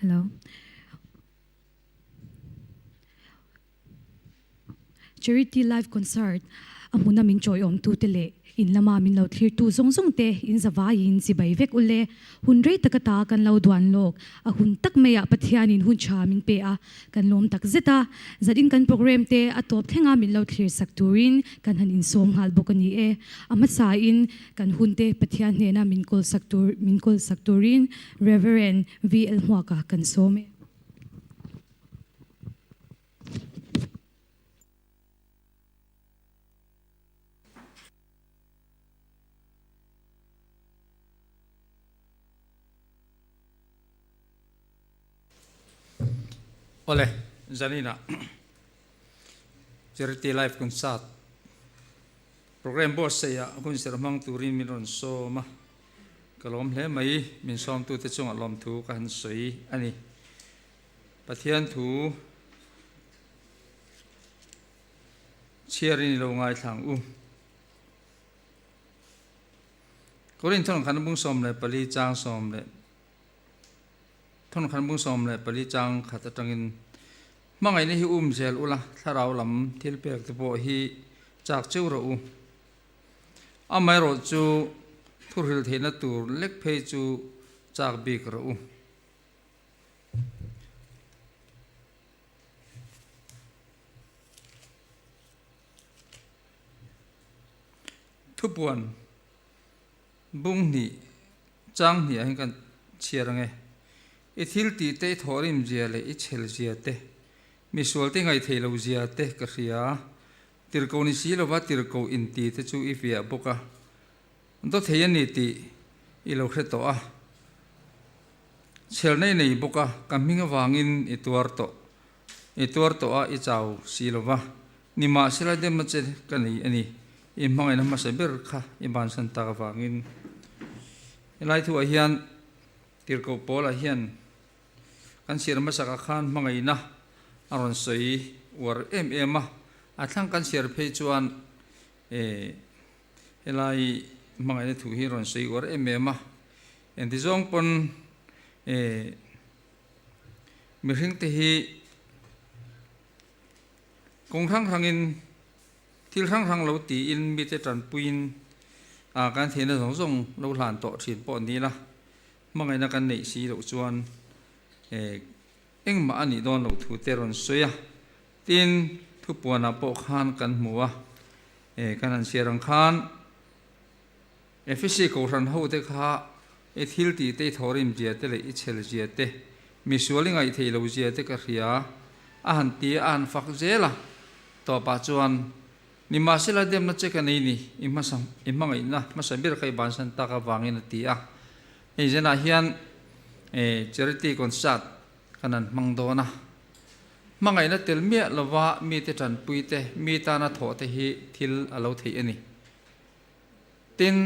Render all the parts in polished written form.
Hello. Charity Live Concert a hmuna min chawiawmtute leh in lama min lo thlirtu zawng zawng te in zavaiin chibai vek u le. Hun rei taka ta kan lo duan lawk a hun tak maiah Pathianin hun tha min pe a, kan lawm tak zet a. Zatin kan program te a tawp thlenga min lo thlir sak turin kan han insawm nghal bawk a ni e. A hmasain kan hun te Pathian hnena min kawl sak tur min kawl sak turin Rev. VL Hmuaka kan sawm e. Awle, Zanina Charity Life Concert Program buatsaihah hun serh hmang turin min rawn sawm a, ka lawm hle mai, min sawmtute chungah lawmthu ka han sawi a ni. Pathian thu chhiarin i lo ngaithlang u. Korinth thawnkhan bung 14 chang sawm leh thawnkhan bung 14 chang khat atangin hmangaihna hi um zel ula, thlarau lam thil pek te pawh hi chak cheu rawh u. Amaherawh chu thuhril theihna tur lek phei chu chak bik rawh u. Thupuan bung hnih chang hnih ah hian kan chhiar ang e. I thil tih te i thawhrim zia leh i chhel zia te, misual te ngaihtheih lo zia te ka hria. Tirhkoh ni si lova tirhkoh inti te chu i fiah bawk a. Daw thei a ni tih i lo hre tawh a. Chhelna i nei bawk a, ka hming avangin i tuar tawh. I tuar tawh a, i chau si lo va. Nimahsela demna che ka nei a ni. I hmangaihna hmasa ber kha i bansan tak avangin. Helai thuah hian Tirhkoh Paula hian kan sir hmasakah khan hmangaihna a rawn sawi uar em em a. A thlang kan sir phei chuan Helai hmangaihna thu hi rawn sawi uar em em a, engti zawng pawn mihring te hi kawng hrang hrangin thil hrang hrang lo tiin mite tanpuiin kan theihna zawng zawng lo hlan tawh thin pawh ni la, hmangaihna kan neih si loh chuan engmah a nih dawn loh thu te rawn sawi a, tin thupuanah pawh khan kan hmu a. E, kan han chhiar ang khan Efesi kohhran ho te kha i thil tih te, i thawhrim zia te leh i chhel zia te, misual i ngaihtheih lo zia te ka hria a han ti a, a han fak zel a. Tawpah chuan, Nimahsela demna che ka nei ni, i hmasa, i hmangaihna hmasa ber kha i bansan tak avangin a ti a. Hei zenah hian e, charity concert kan han hmang dawn a. Hmangaihna tel miah lova mite tanpui te, mi tana thawh te hi thil a lo theih a ni. Tin,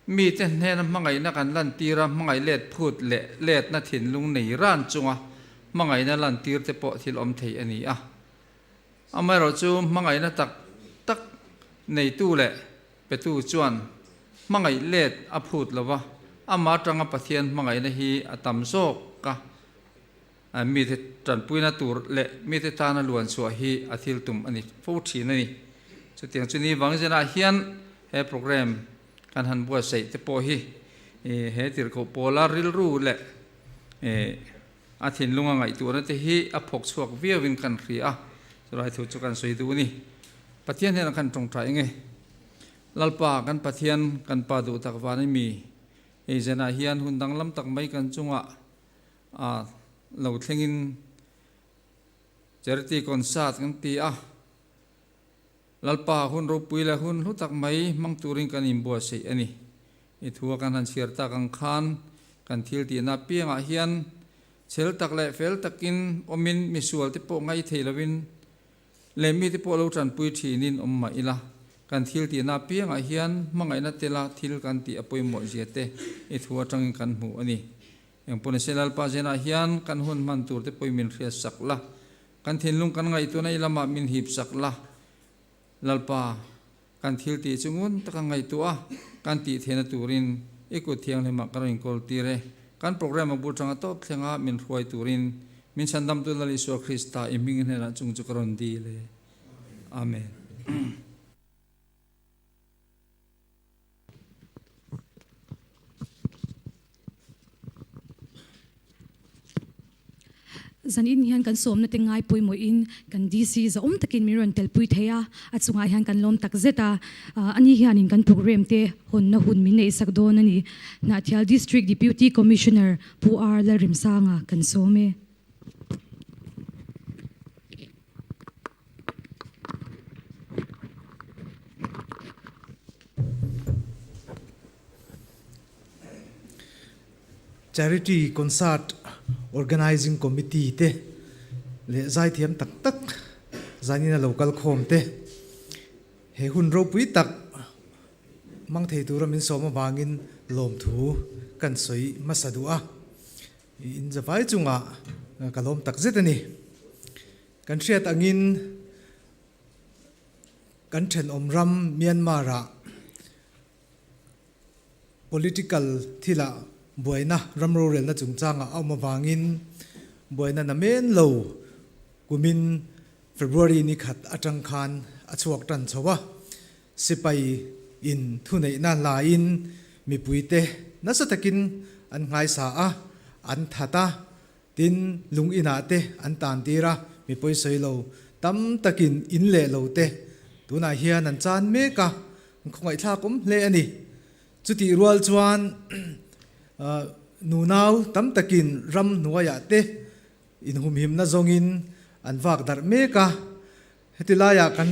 mite hnena hmangaihna kan lantir a, hmangaih let phut leh letna thinlung nei ran chunga hmangaihna lantir te pawh thil awm thei a ni a. Amaherawhchu hmangaihna tak tak neitu leh petu chuan hmangaih let a phut lova, amah atanga Pathian hmangaihna hi a tam zawk a. Mite tanpuina tur leh mite tana luan chhuah hi a thil tum a ni fo thin a ni. Chutiang chu ni vang zenah hian he program kan han buatsaih te pawh hi he tirhkoh pawla rilru leh a thinlunga ngaihtuahna te hi a phawk chhuak viauin kan hria a, chulai thu chu kan sawi duh a ni. Pathian hian a khan tawngtai eng e? Lalpa kan Pathian kan Pa duh tak van i mi ei zenah hian hun danglam tak mai kan chungah A lo thlengin Charity Concert kan ti a, Lalpa hun ropui leh hun hlu tak mai hmang turin kan inbuatsaih a ni. I thua kan han chhiar tak ang khan kan thil tihna apiangah hian chhel tak leh fel takin awmin misual te pawh ngai thei lovin leh mite pawh lo tanpui thinin awm mah ila, kan thil tihna apiangah hian hmangaihna tela thil kan tih a pawimawh zia te i thu atangin kan hmu a ni. Engpawhnise Lalpa zenah hian kan hun hman tur te pawhin min hriat sak la, kan thinlung kan ngaihtuahna i lamah min hip sak la. Lalpa, kan thil tih chu ngun taka ngaihtuah a, kan tih theihna turin i kut thianghlimah ka rawn inkawl tir e. Kan program a bul tanga tawp thlenga min hruai turin min chhandamtu Lal Isua Krista i hming hnenah chung chu ka rawn dil e. Amen. Zan in hian kan sawmna te ngai pawimawhin kan DC zahawm takin min rawn telpui thei a, a chungah hian kan lawm tak zet a. Ani hianin kan programme te hawnna hun min neihsak dawn a ni. Hnahthial District Deputy Commissioner Pu R Lalrimsanga kan sawm e. Charity Concert Organising Committee te leh zaithiam tak tak zanin a lo kal khawm te he hun ropui tak hmang thei tura min sawm avangin lawmthu kan sawi hmasa duh a, in zavai chungah ka lawm tak zet a ni. Kan hriat angin kan thenawm ram Myanmar ah Political thilah buaina ram rorelna chungchangah a awm avangin buaina na men lo kumin February ni khat atang khan a chhuak tan chho a. Sipai in thuneihna laiin mipuite nasa takin an nghaisa a, an that a, tin lung inah te an tan tir a, mipui sawi lo tam takin in leh lo te tunah hian an chan mek a, An khawngaihthlak awm hle a ni. Chutih rual chuan nunau tam takin ram hnuaiah te inhumhimna zawngin an vak darh mek a. Heti laiah kan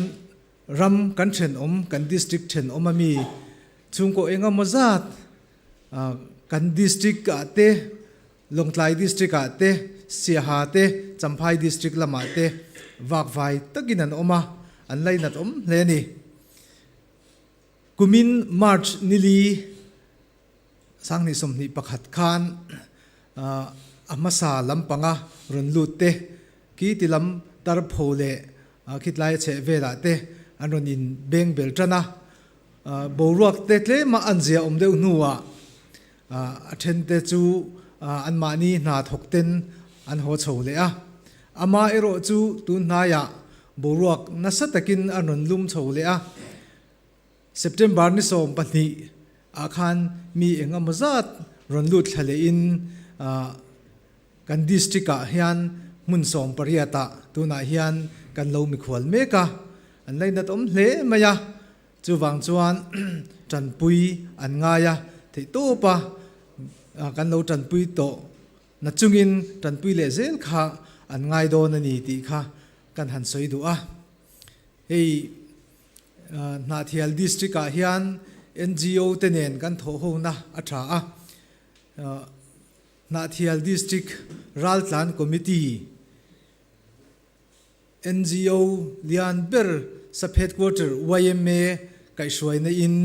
ram kan thenawm, kan district thenawm a mi chhungkaw eng emaw zat kan district ah te, Lawngtlai district ah te, Siaha te, Champhai district lamah te vakvai takin an awm a, an lainat awm hle a ni. Kumin March nili 2021 khan a hmasa lampanga rawn lut te khi ti lam tarpho leh khitlai a chheh velah te an rawn in beng bel tan a. Boruak te tlema an zia awm deuh hnuah a then te chu anmahni hna thawk ten an haw chho leh a. Amaherawh chu tun hnaiah Boruak nasa takin a rawn lum chho leh a, September ni 12 ah khan mi eng emaw zat rawn lut thla lehin kan district ah hian hmun 18 ah tunah hian kan lo mikhual mek a, an lainat awm hle mai a, chuvang chuan tanpui an ngai a, theihtawp a kan lo tanpui tawh. Na chungin tanpui leh zel kha an ngai dawn a ni tih kha kan han sawi duh a. Hei Hnahthial District ah hian NGO te nen kan thawh hona a tha a. Hnahthial District Raltlan Committee, NGO lian ber sub headquarter yma kaihhruaina in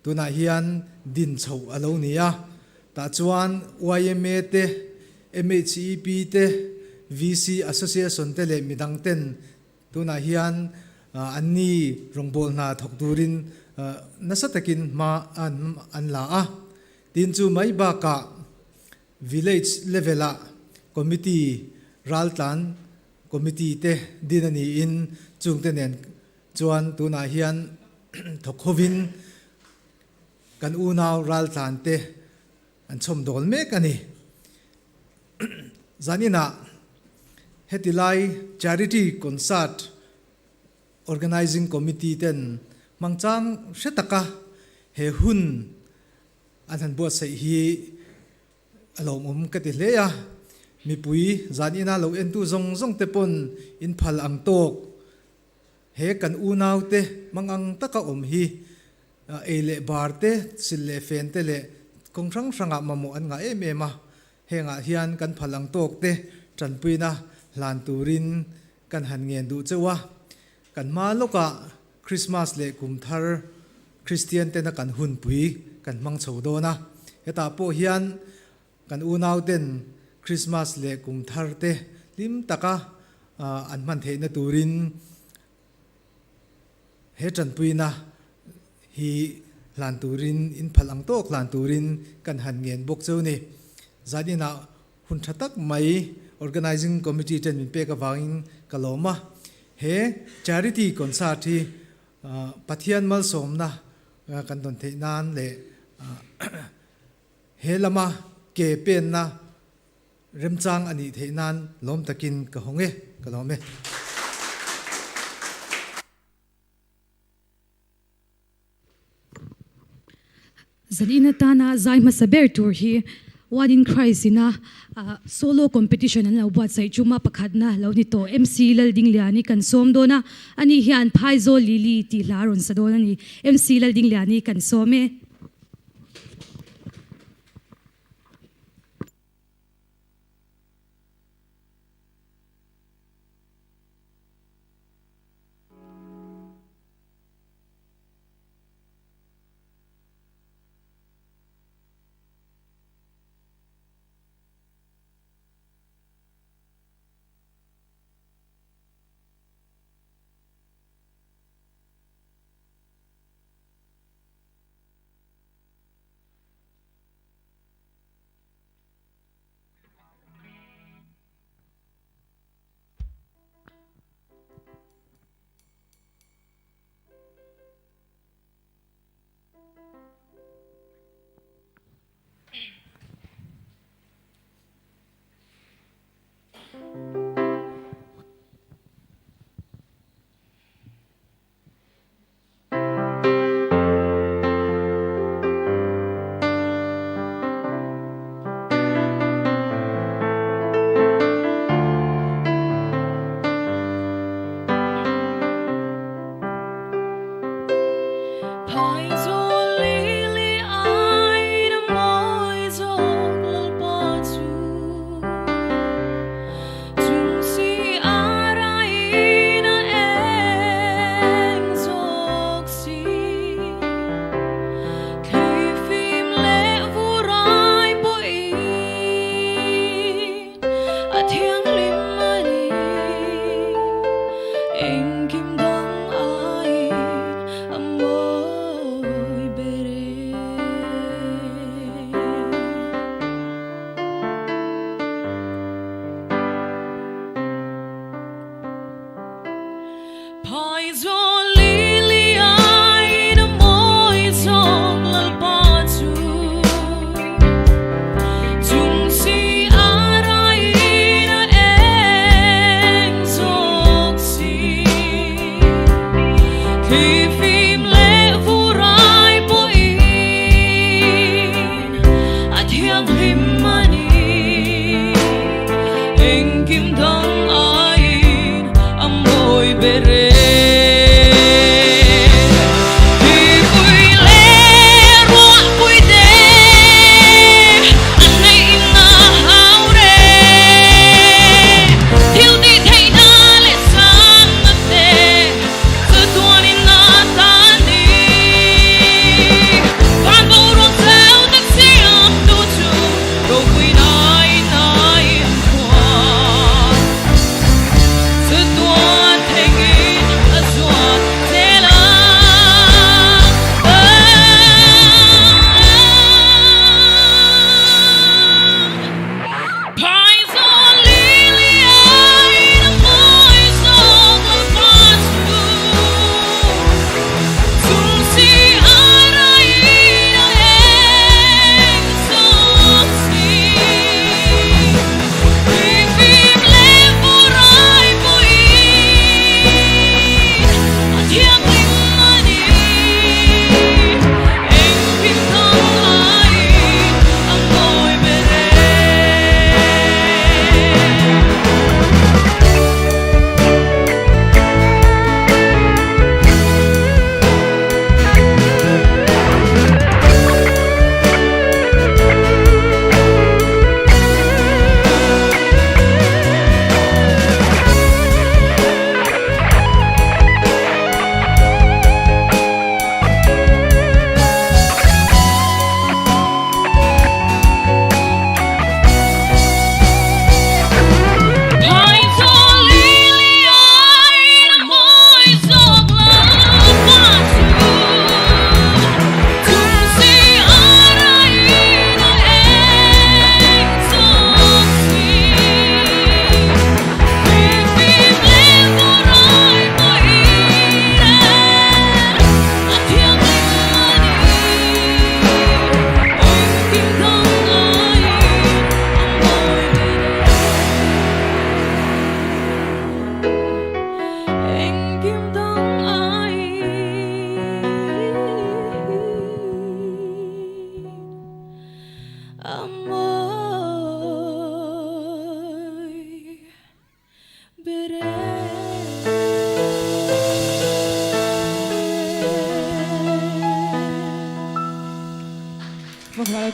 tunah hian din chhoh a lo ni a. Tah chuan yma te, MHEP te, VC Association te leh midang ten tunah hian anni rawngbâwl hna thawk turin nasa takin hma an la a. Tin chu mai bakah Village level ah committee raltlan committee te din a niin chungte nen chuan tunah hian thawk hovin kan unau raltlan te an chhawm dawl mek a ni. Zaninah heti lai charity concert organizing committee ten hmangchang hre taka he hun An han buatsaih hi a lawmawm ka ti hle a, mipui zan ina lo entu zawng zawng te pawn in phal ang tawk. He kan unau te hmang ang taka awm hi ei leh bar te, sil leh fen te leh kawng hrang hrangah mamawh an ngah em em a, hengah hian kan phal ang tawk te tanpuina hlan turin kan han ngen duh cheuh a. Kan hma lawkah Krismas leh kum thar Kristian tena kan hunpui kan hmang chho dawn a, hetah pawh hian kan unauten Krismas leh kum thar te hlim taka an hman theihna turin he tanpuina hi hlan turin, in phalh ang tawk hlan turin kan han ngen bawk cheu ni. Zaninah hun tha tak mai Organising Committee ten min pek avangin ka lawm a. He Charity Concert hi Pathian malsawmna kan dawn theih nan leh he lama ke penna remchang a nih theih nan lawm takin ka hawng e, ka lawm e. Zanin atana zai hmasa ber tur hi One in Christ ina solo competition an lo buatsaih chuma pakhatna lo ni tawh MC Laldingliani kan sawm dawn a, ani hian Phaizawl Lily tih hla a rawn sa dawn a ni. MC Laldingliani kan sawm e.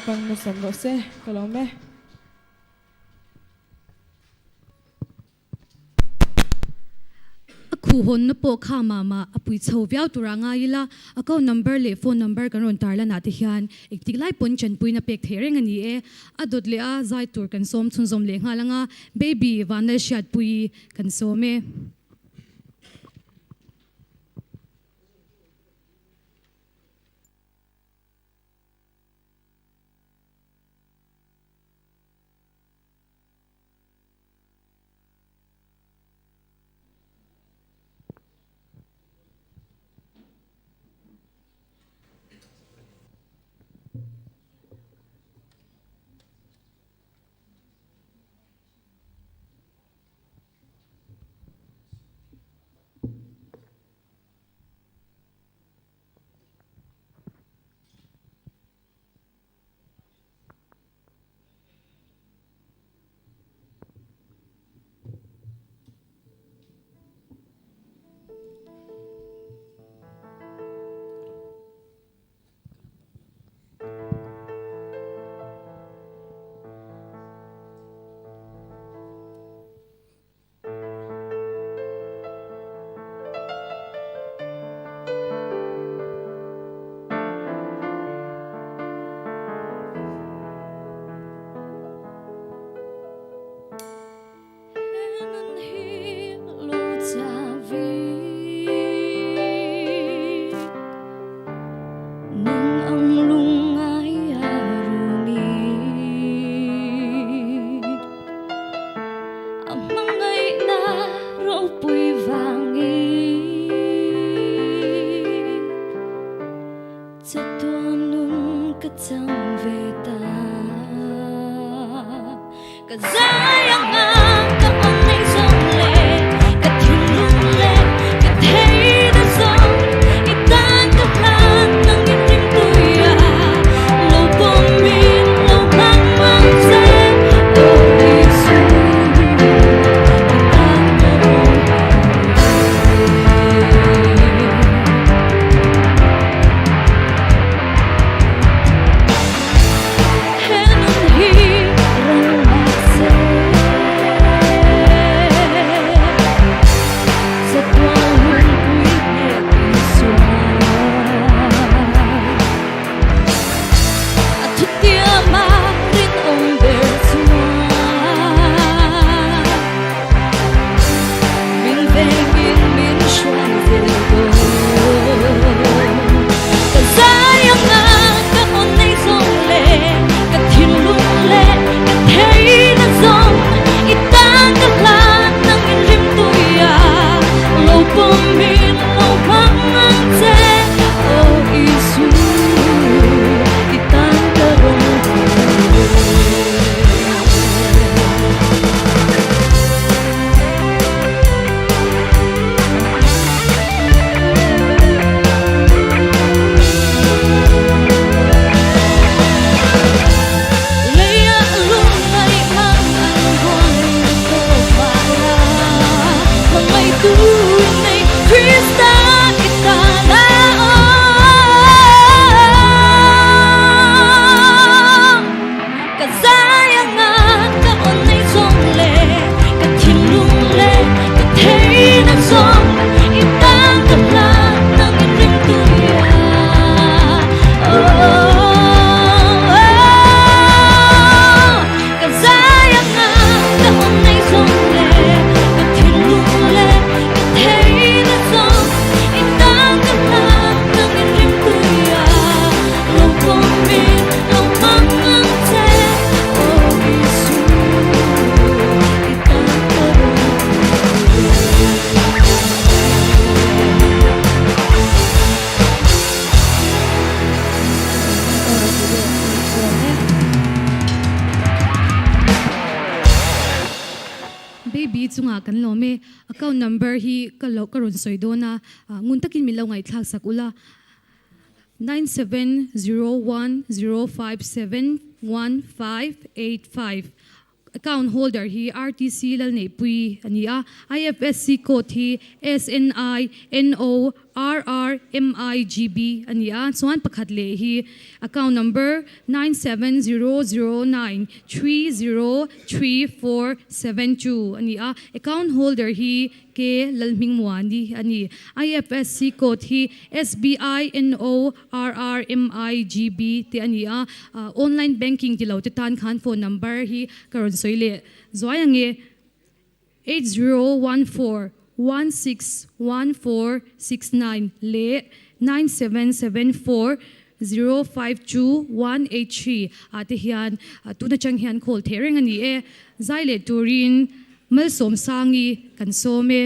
Lalpan malsawm rawh se, ka lawm e. A khuhhawnna pawh kha mah mah a pui chho viau tura ngai ila, account number leh phone number kan rawn tarlanah te hian engtik lai pawn chanpuina pek theih reng a ni e. A dawt leh a zai tur kan sawm chhunzawm leh nghal anga Baby Vanlalhriatpuii kan sawm e. Baby chungah kan lawm e. Account number hi ka lo ka rawn sawi dawn a, ngun takin min lo ngaihthlak sak ula. 9701057158 Account holder hi RTC Lalneihpui a ni a, IFSC code hi SNINORRRR. RRMIGB a ni a, chuan pakhat leh hi account number 9700930347 a ni a, account holder hi K Lalhmingmuani a ni. IFSC code hi SBINORRMIGB te a ni a, online banking ti lo te tan khan phone number hi ka rawn sawi leh zuai ang e. 8014 1614 69 leh 9774 052 183 ah te hian tun atang hian call theih reng a ni e. Zai leh turin Malsawmsangi kan sawm e.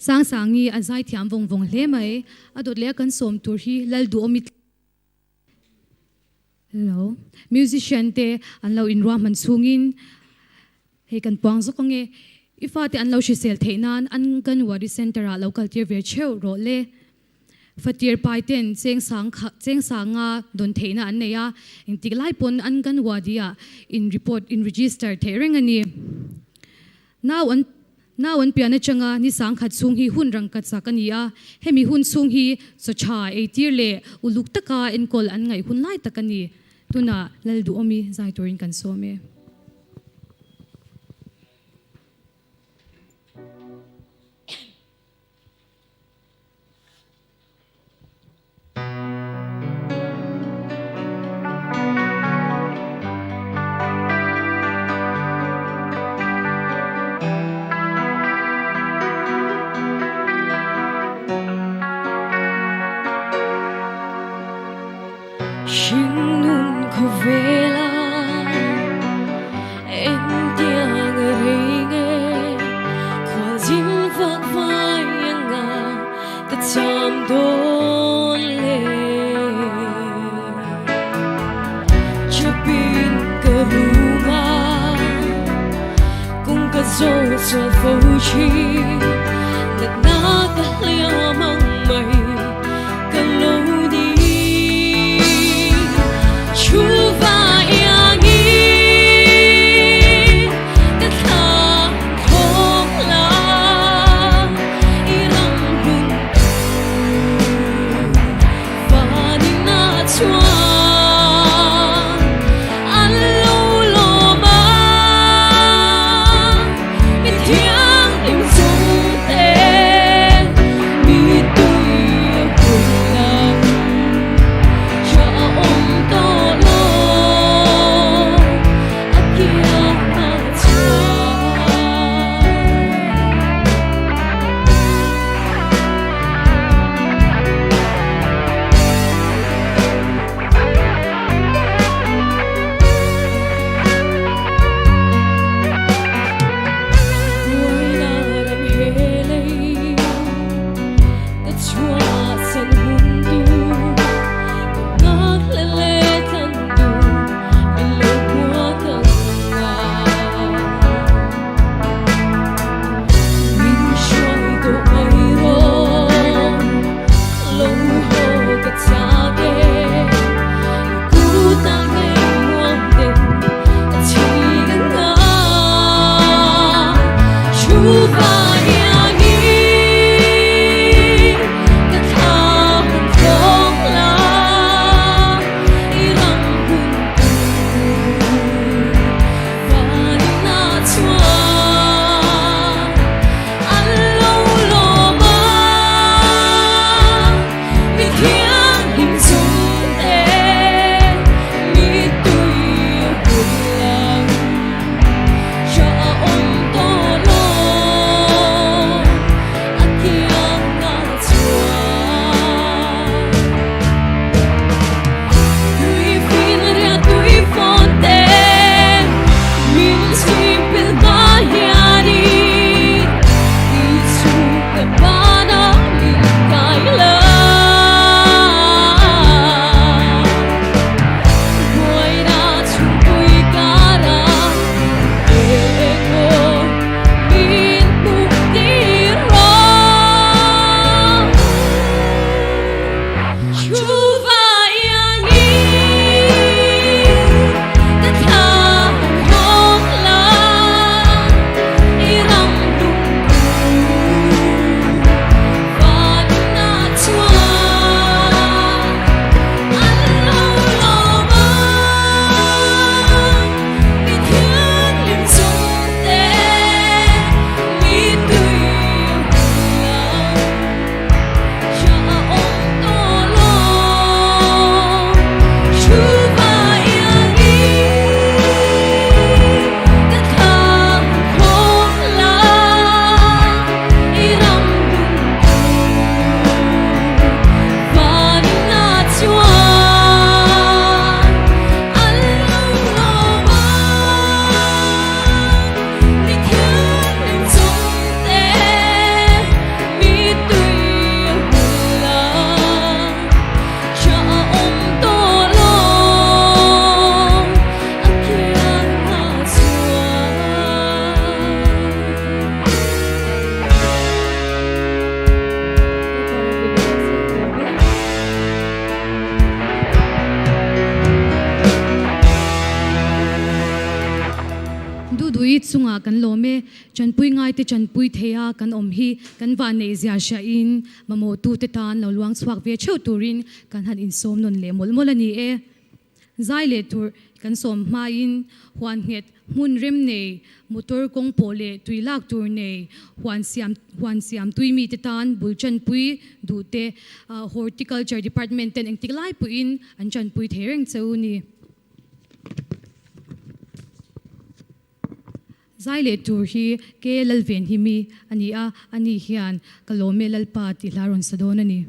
Sangsangi a zaithiam vawng vawng hle mai. A dawt leh a kan sawm tur hi Lalduhawmi Hello. Musician te an lo inruahman chungin hei kan puang zawk ange. I fate an lo hrisel theih nan Anganwadi Centre ah lo kal tir ve theuh rawh le. Fatir pai ten chengsang chengsanga dawn theihna an nei a, engtik lai pawn Anganwadi ah in report in register theih reng a ni. Nau an Nau an pian atanga ni sangkhat chhung hi hun rangka chak a ni a, hemi hun chhung hi chaw tha eitir leh uluk taka enkawl an ngaih hun lai tak a ni. Tunah Lalduhawmi zai turin kan sawm e. Hringnun khawvela engtiang a rei nge khualzin vak vai anga ka cham dawn le. Chapin ka rum a kung ka zo chuan fo thin natna ka hliam ang mai ka lo ni. Chu vai angin ka thla thawk la i ram hun vanin a chuan an lo lawm a mi thianghlim chung te mi tui a hun lam cha a awm tawh lo a kiang a chuan. Buaina ram he lei ka chhuahsan hun tur ka nghak hle le tlan tur min lo hua ka ngah. Min hruai tawh mai rawh lo haw ka chak e i kutah ngei muang ten a chhi ka ngah. Thu vai angin ka thla han thawk la i ram hun tur vanin a chuan an lo lawm a mi thianghlim chung te mi tui a hun lam cha a awm tawh lo a kiang a chuan tui fin riat tui fawn te min chim pil hma hianin i chu ka bana min kai la buaina chhungpui kara eng min hmuh tir rawh. Thu vai angin ka thla han hawk la i ram lungphu van a chuan an lo lawm a mi thianghlim chung te mi tui a hun lam cha a awm tawh lo. chungah kan lawm e. Chanpui ngaite chanpui theia kan awm hi kan vanneih zia hriain mamawhtute tan lo luang chhuak ve theuh turin kan han insawm nawn leh mawlh mawlh a ni e. Zai leh tur kan sawm hmain huan nghet hmun rem nei, motor kawng pawh leh tui lak tur nei, huan siam huan siam tui mite tan bul chanpui duh te Horticulture Department ten engtik lai pawhin an chanpui thei reng che u ni. Zai leh tur hi Ke Lalvenhimi a ni a, ani hian Ka lawm e Lalpa tih hla rawn sa dawn a ni.